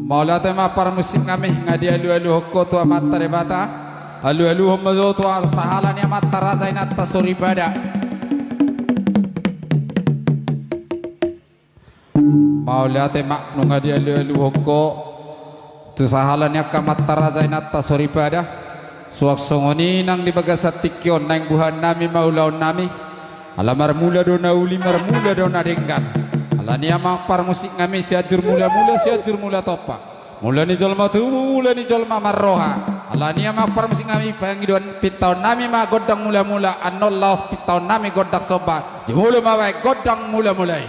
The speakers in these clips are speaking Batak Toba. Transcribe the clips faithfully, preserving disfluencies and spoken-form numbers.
Mauliate ma parmusik nami, nga dialualuhon ho tu Amanta Debata. Alualuhon ma jo tu sahala ni amanta raja inanta soripada. Mauliate ma nunga dialualuhon ho tu sahala ni angka amanta raja inanta soripada. Suang songon i nang di bagasan tingki on naeng buhaan nami ma ulaon nami. Ala marmula do na uli, marmula do na denggan. Alani i amang parmusik nami, Sianjur Mulamula, Sianjur Mula Tompa. Mula ni jolma tubu, mula ni jolma marroha. Alani i amang parmusik nami, pangidoan pintaon nami ma gondang mulamula, annon laos pintaon nami gondang somba. Jumolo ma baen gondang mulamula i.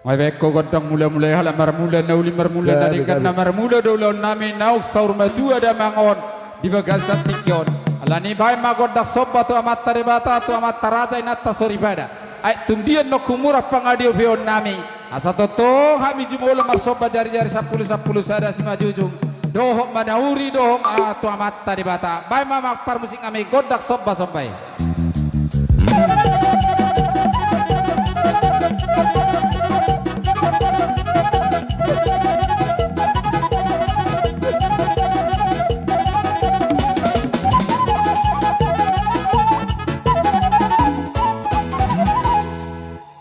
Nga dibaen ho gondang mulamula i, ala marmula na uli, marmula na denggan, na marmula do ulaon nami naung saur matua damang on di bagasan tingki on. Alani i baen ma gondang somba tu Amanta Debata, tu amanta raja inanta soripada. Ai tung dia annon humurang pangadiopion nami, asa tongtong hami jumolo marsomba jarijari sampulu sampulu sada simanjujung. Dohot ma na uli, dohot ma tu Amanta Debata. Baen ma amang parmusik nami gondang sombasomba i.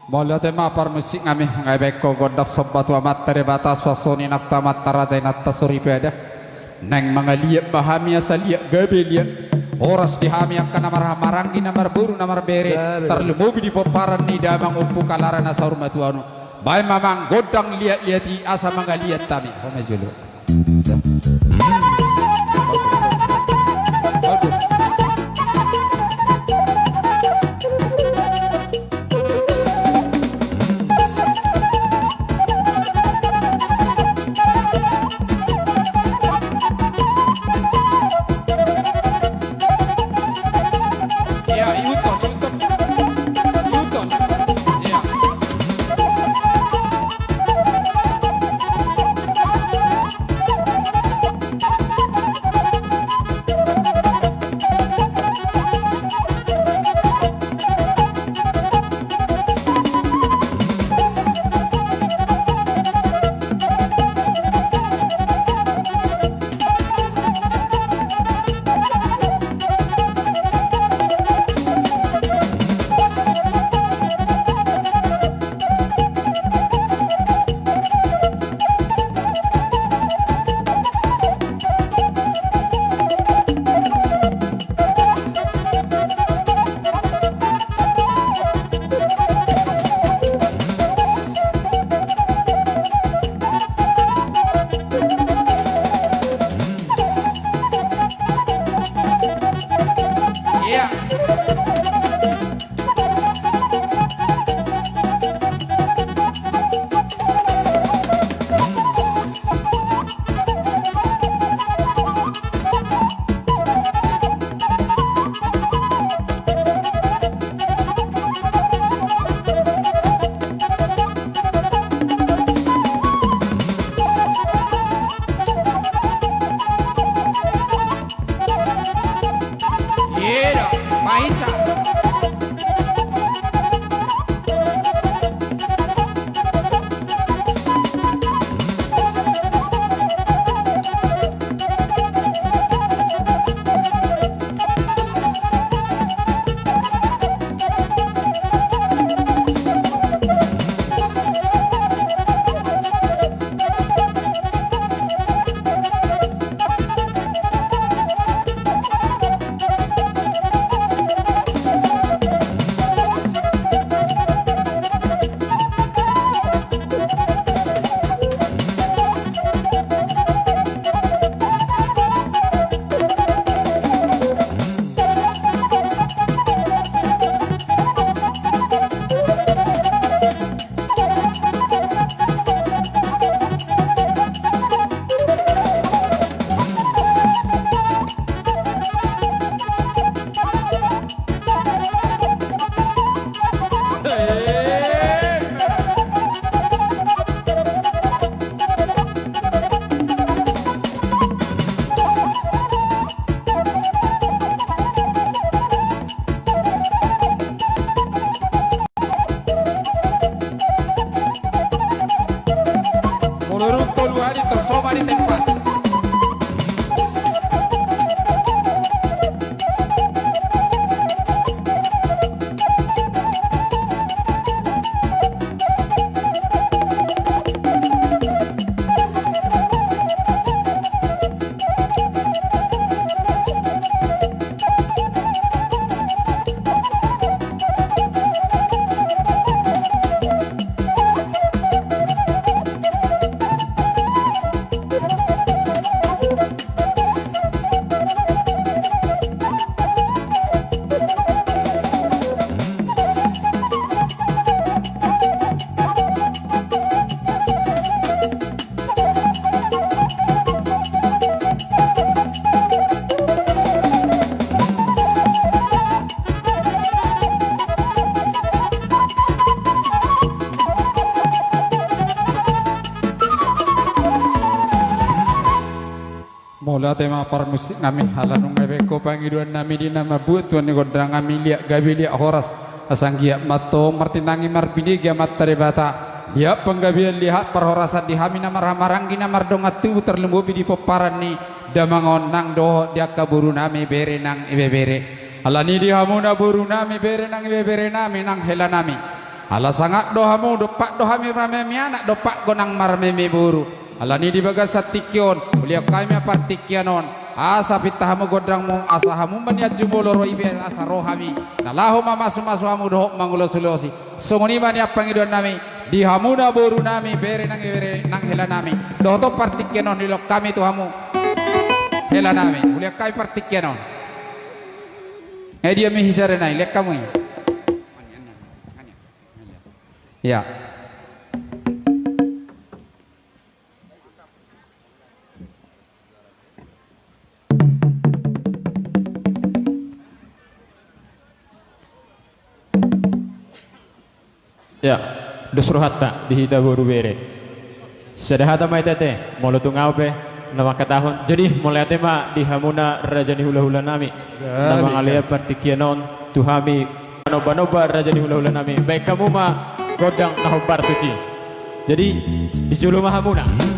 Mauliate ma parmusik nami, nga dibaen ho gondang somba tu Amanta Debata, suang songon i nang tu amanta raja inanta soripada. Naeng mangaliat ma hami asa liat gabe liat horas di hami angka na marhahamaranggi, na marboru, na marbere, tarlumobi di pomparan ni damang Ompu Kalara na saur matua on. Baen ma amang gondang liatliat i asa mangaliat hami. Ho ma jolo. Ia, ihuthon, ihuthon. Ihuthon. Ia. Di tor soma di tempat. Mauliate ma parmusik nami, ala nunga dibaen ho pangidoan nami di na mambuat tuan ni gondang nami, liat gabe liat horas. Asa anggiat ma tong martinangi marbinege Amanta Debata, liat panggabean, liat parhorasan di hami na marhahamaranggi na mardongan tubu, tarlumobi di pomparan ni damang on nang dohot di angka boru nami bere nang ibebere. Alani di hamuna boru nami bere nang ibebere nami nang hela nami, ala sangap do hamu, dompak do hami marmeme anak, dompak do nang marmeme boru. Alani di bagasan tingki on, hulehon hami ma partingkian on, asa pinta hamu gondangmu, asa hamu ma nian jumolo ro i pe, asa ro hami na laho mamasumasu hamu dohot mangulosulosi. Songon i ma nian pangidoan nami di hamuna boru nami bere nang ibebere nang hela nami. Dohot on partingkian on, hulehon hami tu hamu hela nami, hulehon hami partingkian on. Eh, dia mi hisare nai, lehon hamu i. Ya. Ya, dos rohanta di hita boru bere. Sada hata ma i, ate, molo tung ahu pe na mangkatahon. Jadi mauliate ma di hamuna raja ni hulahula nami na mangalean partingkian on tu hami. Nomba-nomba raja ni hulahula nami, baen hamu ma gondang na hombar tusi. Jadi di jolo ma hamuna.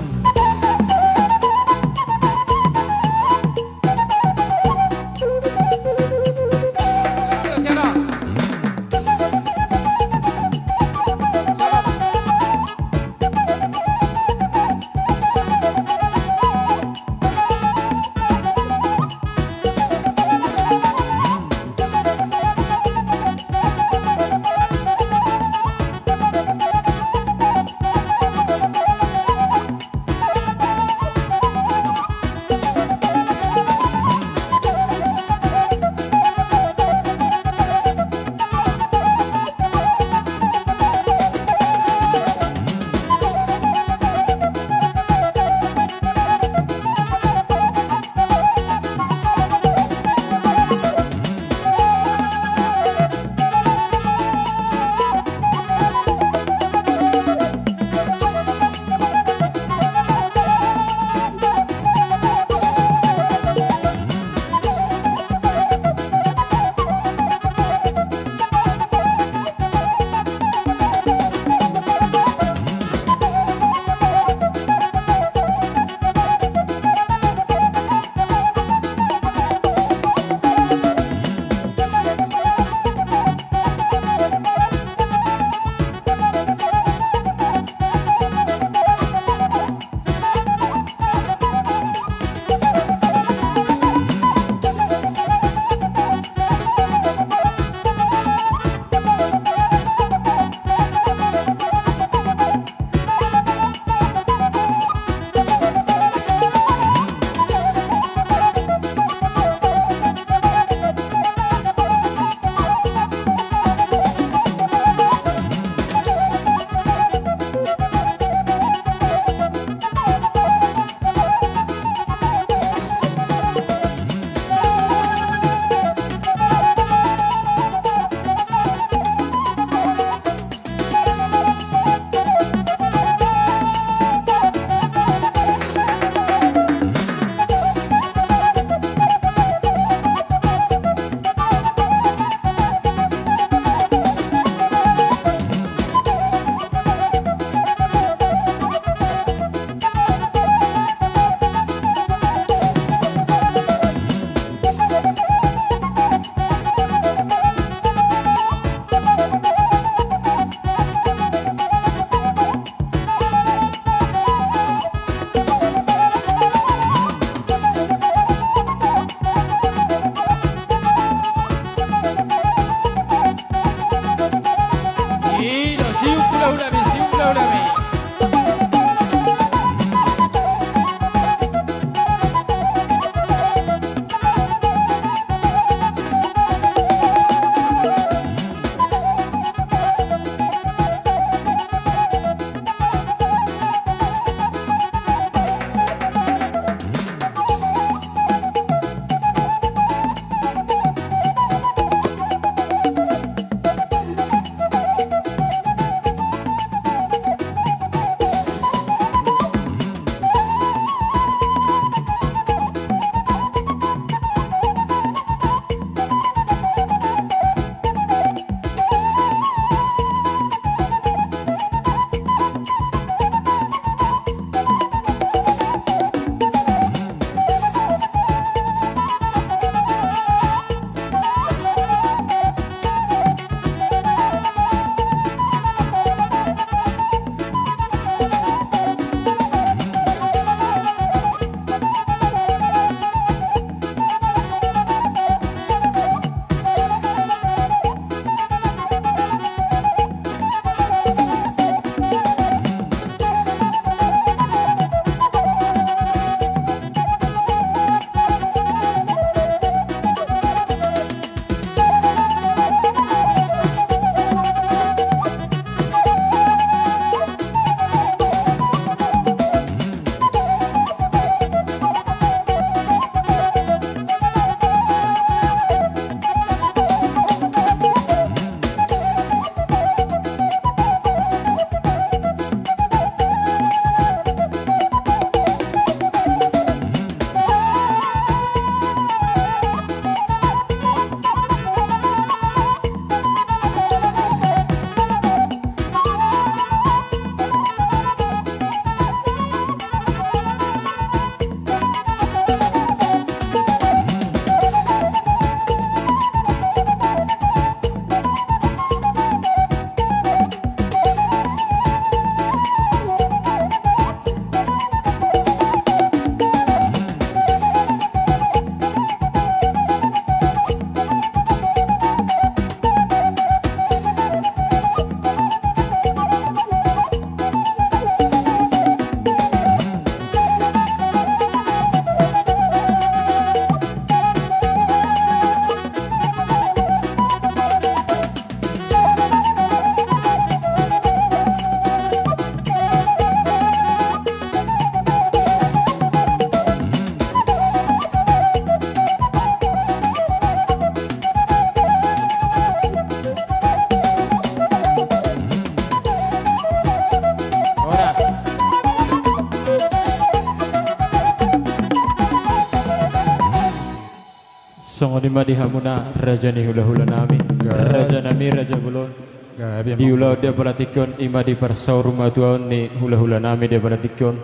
Songon i ma di hamuna raja ni hula-hula nami. Gabe. Raja nami, raja bolon. Gabe, di ulaon di apala tingki on, i ma di parsaurmatuaon ni hula-hula nami di apala tingki on.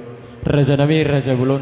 Raja nami, raja bolon.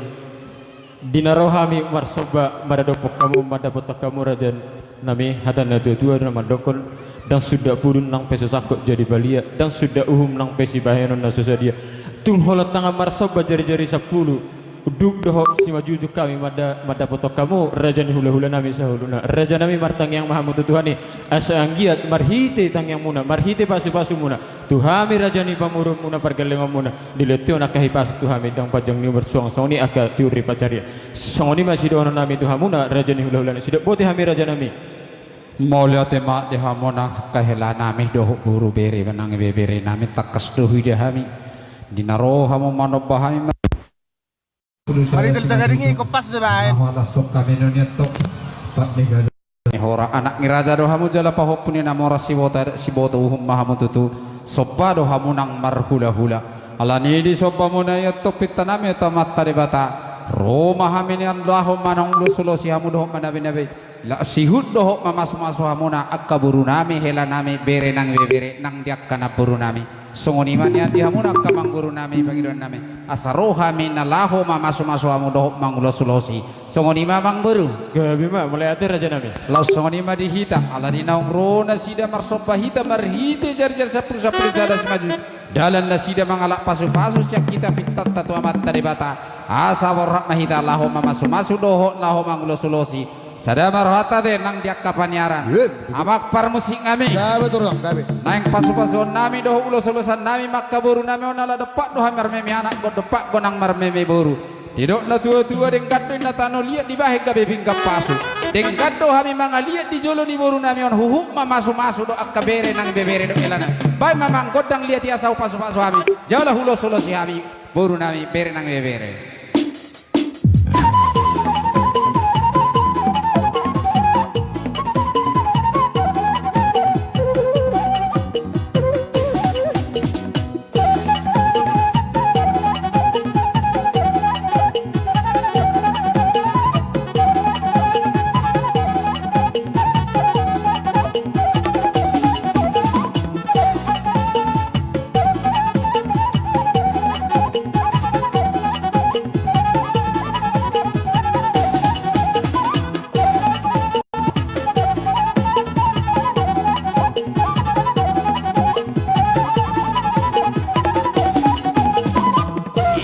Di na ro hami marsomba maradophon hamu, mandapothon hamu raja nami, hata na tua-tua na mandokhon, ndang suda pudun nang pe so sangkot jadi palia, ndang suda uhum nang pe sibahenon na so sadia. Tung holan tangan marsomba jari-jari sampulu. Unduk dohot simanjujung hami manda-, mandapothon hamu, raja ni hula-hula nami sauluna. Raja nami, martangiang ma hamu tu Tuhan i, asa anggiat marhite tangiangmuna, marhite pasu-pasumuna tu hami, raja ni pamoruonmuna, pargellengonmuna, dilehon angka hipasu tu hami, ndang panjang ni umur, suang songon i angka tiur ni pansarian. Songon i ma sidohonon nami tu hamuna, raja ni hula-hula nami, sidok boti hami, raja nami. Mauliate ma di hamuna angka hela nami dohot boru, bere nang ibebere nami, tangkas do huida hami. Di na ro hamu manomba hami ma- Mari tel tagaringi, kompas do baen. Maholas sokka minunian tok. Pat ni gaja. Ni hora anak ni raja do hamu jala pahompu ni na mora siboto, siboto uhum ma hamu tutu. Somba do hamu nang marhula-hula. Alani i disombamuna i antong pinta nami tu Amanta Debata. Ro ma hami nian laho manang ulos-ulosi hamu dohot manabe-nabe. Laos sihut dohot mamasu-masu hamuna angka boru nami, hela nami, bere nang ibebere nang di angka namboru nami. Songon i ma nian di hamuna angka amangboru nami, pangidoan nami. Asa ro hami na laho mamasu-masu hamu dohot mangulos-ulosi. Songon i ma, amangboru. Gabe ma, mauliate raja nami. Laos songon i ma di hita, ala di naung ro nasida marsomba hita marhite jari-jari sampulu, sampulu sada simanjujung. Dalan nasida mangalap pasu-pasu sian hita pintanta tu Amanta Debata. Asa borhat ma hita laho mamasu-masu dohot laho mangulos-ulosi. Sada ma rohanta te nang di angka paniaran. Iya, betul. Amang parmusik nami. Gabe, Tulang, gabe. Naeng pasu-pasuon nami dohot ulos-ulosan nami ma angka boru nami on, ala dompak do hami marmeme anak, gok dompak do nang marmeme boru. Didok na tua-tua, denggan do inna tano liat, dibahen gabe pinggan pasu. Denggan do hami mangaliat di jolo ni boru nami on, huhut mamasu-masu do angka bere nang ibebere dohot hela nami. Baen ma amang gondang liat i asa hupasu-pasu hami jala hulos-ulosi hami boru nami, bere nang ibebere.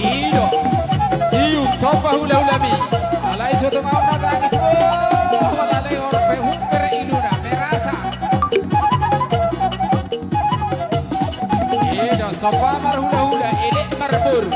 I do. Sium somba hula-hula mi. Alai so tung ahu na tangis, oh, alai orpe humper inuna merasa. I do, somba marhula-hula, elek marboru.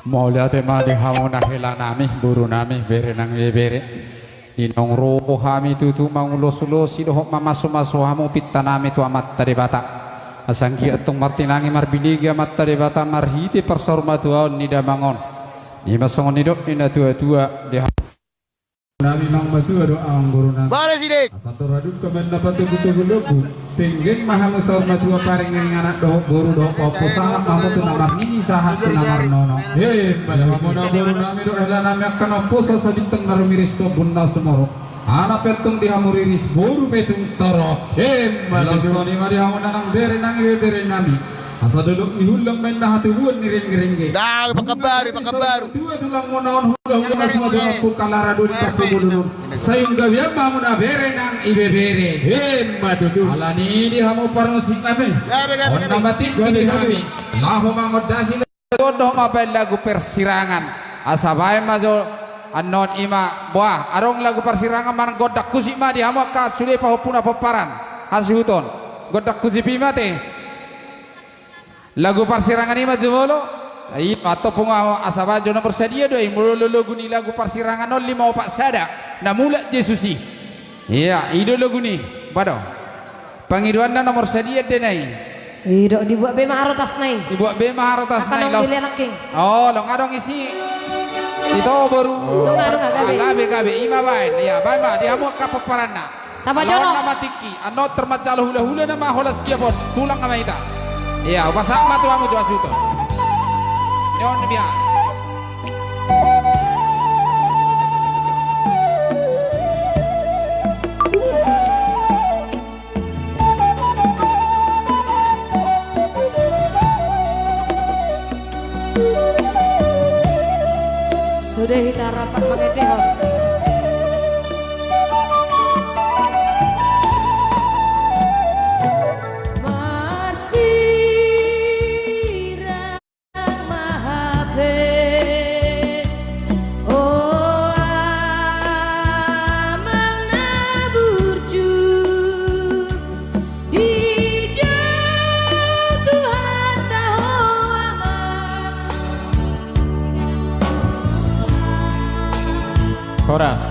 Mauliate ma di hamuna hela nami, boru nami, bere nang ibebere. Di naung ro hami tutu mangulosulosi dohot mamasumasu hamu pinta nami tu Amanta Debata. Asa anggiat tong martinangi marbiligi Amanta Debata marhite parsaurmatuaon ni damang on. I ma songon nidok ni natuatua di ha- Nami, manang matua do amang boru nami. Bale sidek. Asa tor adong ma na patogutogu lombu. Penggeng ma hamu saur matua, paringiring anak dohot boru dohot pahompu, sahat ma hamu tu na marnini sahat tu na marnono. Emma tutu. Di hamuna boru nami dohot hela nami, angka na umposo asa bintang na rumiris, sombun na sumorop. Anak pe tung di hamu riris, boru pe tung torop. Emma tutu. Laos songon i ma di hamuna nang bere nang ibebere nami. Asa dolok ni hulahula ma inna hatubuan ni ringgirengge. Dah, pakan baru, pakan baru. Tua tulang muna on, hulahula na sumadu na pungkalara dua di pangkubulunun. Sayung gabe ma hamuna bere nang ibebere. Emma tutu. Alani di hamu parmusik nami. Gabe, gabe, gabe. On nama tingki di hami. Laho mangondasi. Dohot ma baen lagu persirangan. Asa baen ma jo annon i ma. Boa, adong lagu persirangan manang gondang husip ma di hamu angka sude pahompuna pomparan. Hasuhuton. Gondang husip i ma te. Lagu parsirangan i ma jumolo. I ma, antong pungu, asa baen jo na marsadia do i, molo logu ni lagu parsirangan on lima opat sada. Na mulak Jesus i. Ia, i do logu ni. Ba do. Pangidoanna na marsadia dena i. I do, dibuat be ma harotasna i. Dibuat be ma harotasna i. Angka na laos. Oh, long adong isi. Ito boru. Long adong, gabe. Ah, gabe, gabe. I ma baen. Ia, baen ma di hamu angka pomparanna. Tamba jolo. Laon nama tingki, annon tor manjalo hulahula nama holan siap on, tulang nama hita. Ia, hupasahat ma tu hamu jo hasuhuton. Ia on dia. Sude hita rapat mangendehon. Marsirang ma hape, o amang na burju. Dijou Tuhanta ho amang. Horas.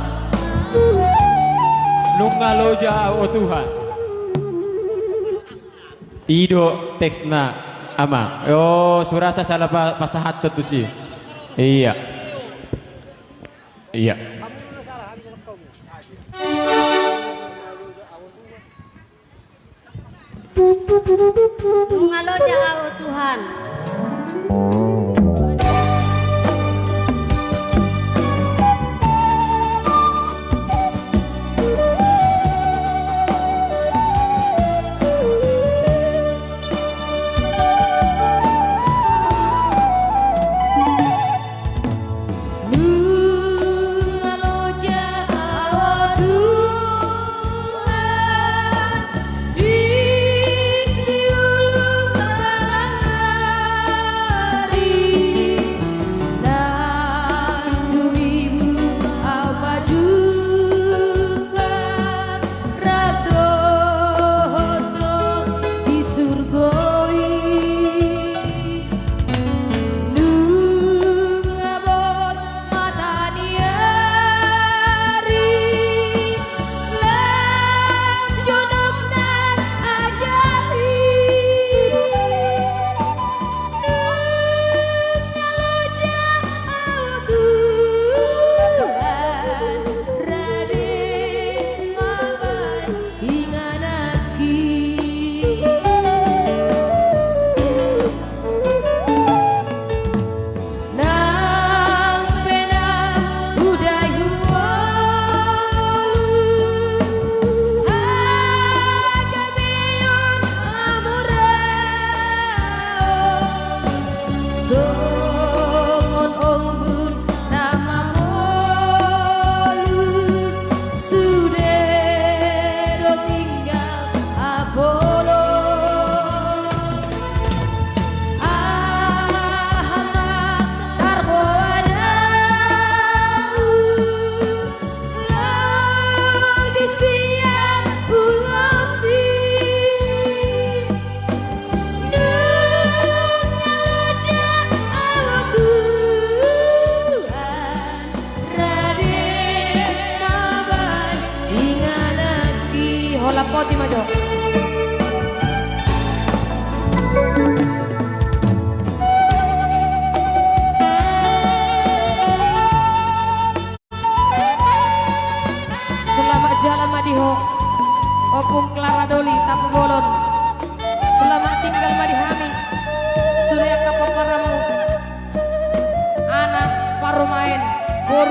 Nunga loja au, o Tuhan. I do teksna, amang. O, surasa salah pa-, pasahathon tusi. Ia. Ia. Nunga loja au, Tuhan. Nunga loja au, Tuhan, di siuluk pangarahutna.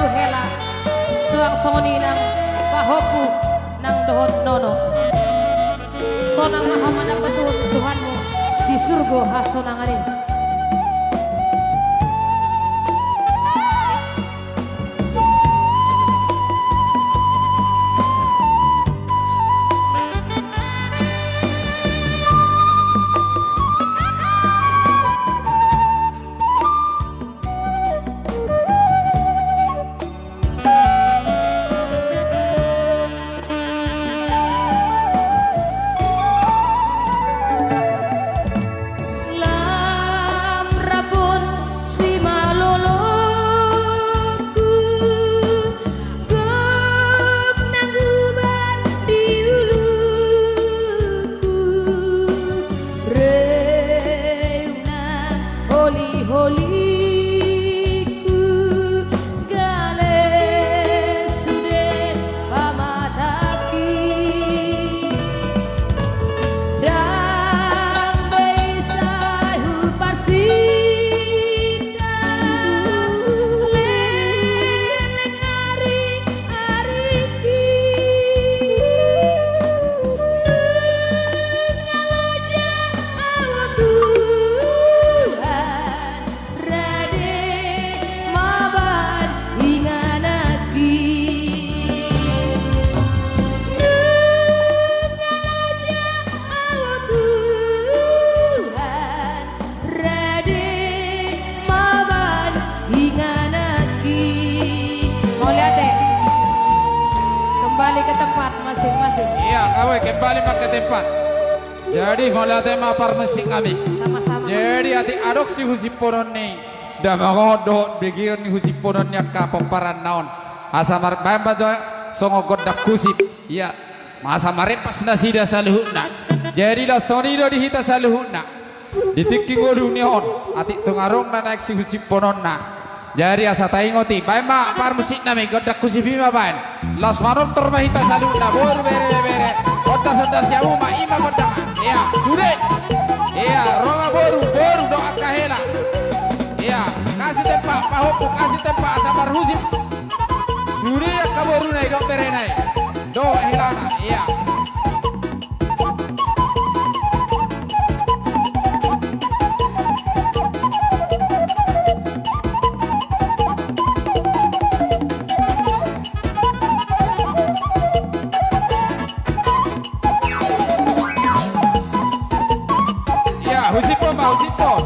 Hela, suang songon i nang pahompu nang dohot nono. Sonang ma hamu mandapothon Tuhanmu di surgo hasonangan i. Lam rabon simalolongku, gok nang uban di uluku, reuna holi-holingku, gale sude pamatangki. Ndang be sai huparsinta leleng ari-ariki. Nunga loja au Tuhan, rade maban ingananki. Nunga loja au Tuhan, rade maban ingananki. Mauliate. Kembali ke tempat masing-masing. Iya, kawai kembali ma ke tempat. Jadi mauliate ma parmusik nami. Sama-sama. Jadi atik adong sihusimponon ni damangon dohot begeon ni husimponon ni angka pomparanna on, asa marbaen ma jo songon gondang husip. Iya. Asa marempas nasida saluhutna. Jadi laos songon i do di hita saluhutna. Di tingki ngolu ni on, atik tung adong na naeng sihusimpononna. Jadi asa taingot i, baen ma parmusik nami, gondang husip i ma baen. Laos manortor ma hita saluhutna, boru, bere, bere. Ondas, ondas, ia uma, i ma gondang. Iya, sude. Iya, ro ma boru, boru dohot angka hela. Iya, kasih tempat, pahompu, kasih tempat, asa marhusip. Sude angka boruna i dohot berena i. Dohot helana, iya. Iya, husiphon ma, husiphon.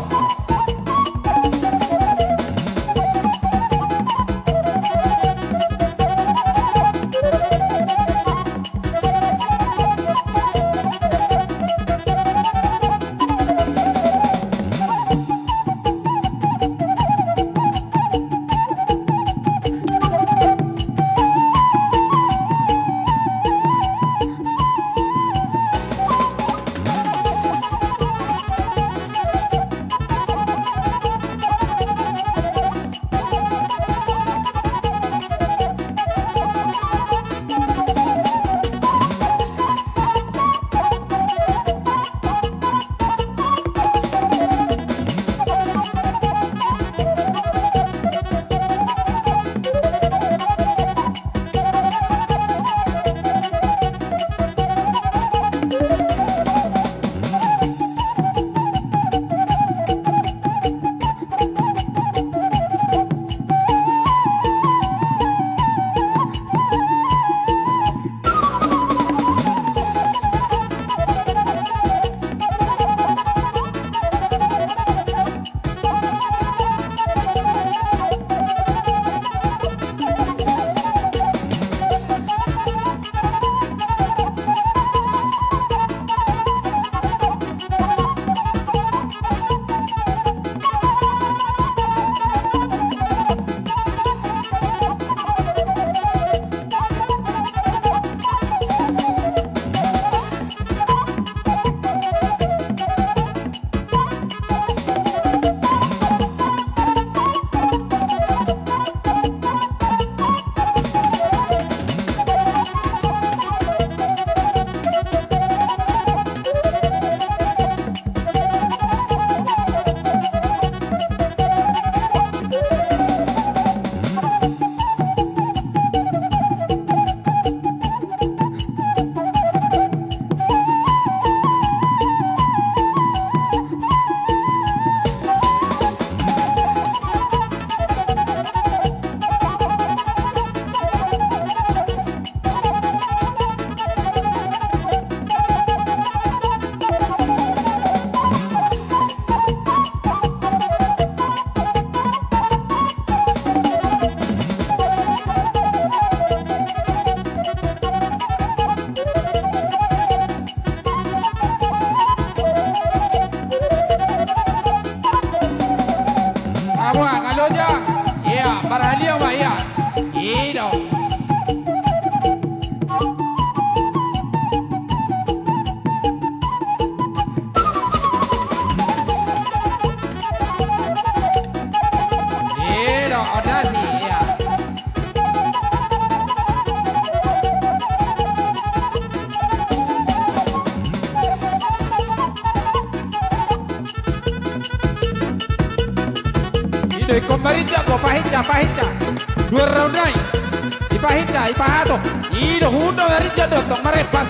Awa, nga loja. Ia, marhaliang ma ia. I do. I do, ondasi, ia. I do, ingkon marinjak do, pahinsa, pahinsa. Dua raun nai. Dipahinsa, dipahatop. I do, huhut do marinjak do, tong marempas.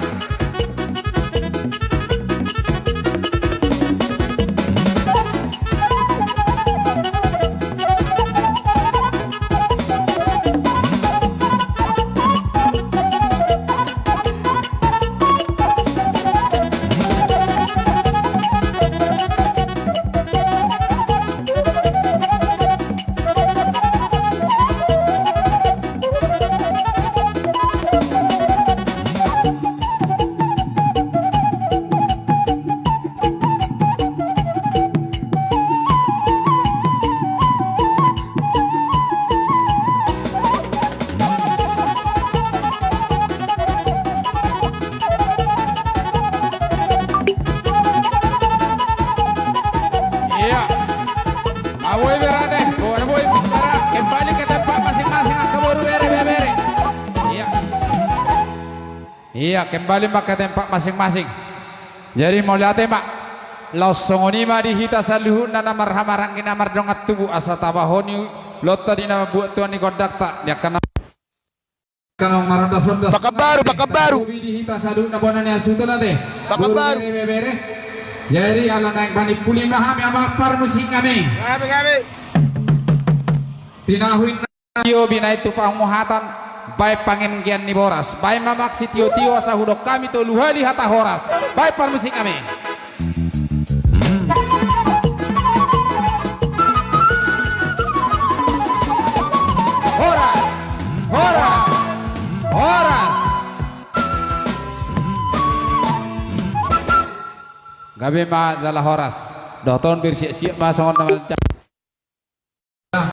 Ia. Boi, berarti. Boi, boi, berarti. Kembali ke tempat masing-masing, angka boru, bere, bere, bere. Ia. Ia, kembali ma ke tempat masing-masing. Jadi, mauliate ma. Laos songon i ma di hita saluhutna na marhahamaranggi na mardongan tubu asa tabahon i ulaonta di na mambuat Tuhan i gondangta. Di angka na Pakanbaru, Pakanbaru. Di hita saluhutna bona ni hasuhuton ate. Pakanbaru. Bere, bere, bere. Jadi, ala naeng manimpuli ma hami, amang parmusik nami. Hami, hami. Tinahu inna. Tio binahen tu pamuhatan, bahen panganggian ni boras, bahen ma amang sitiotio asa hudok hami tolu hali hata horas, bahen parmusik nami. Horas, horas, horas. Gabe ma jala horas. Dohot on bersiap-siap ma songon na mancak.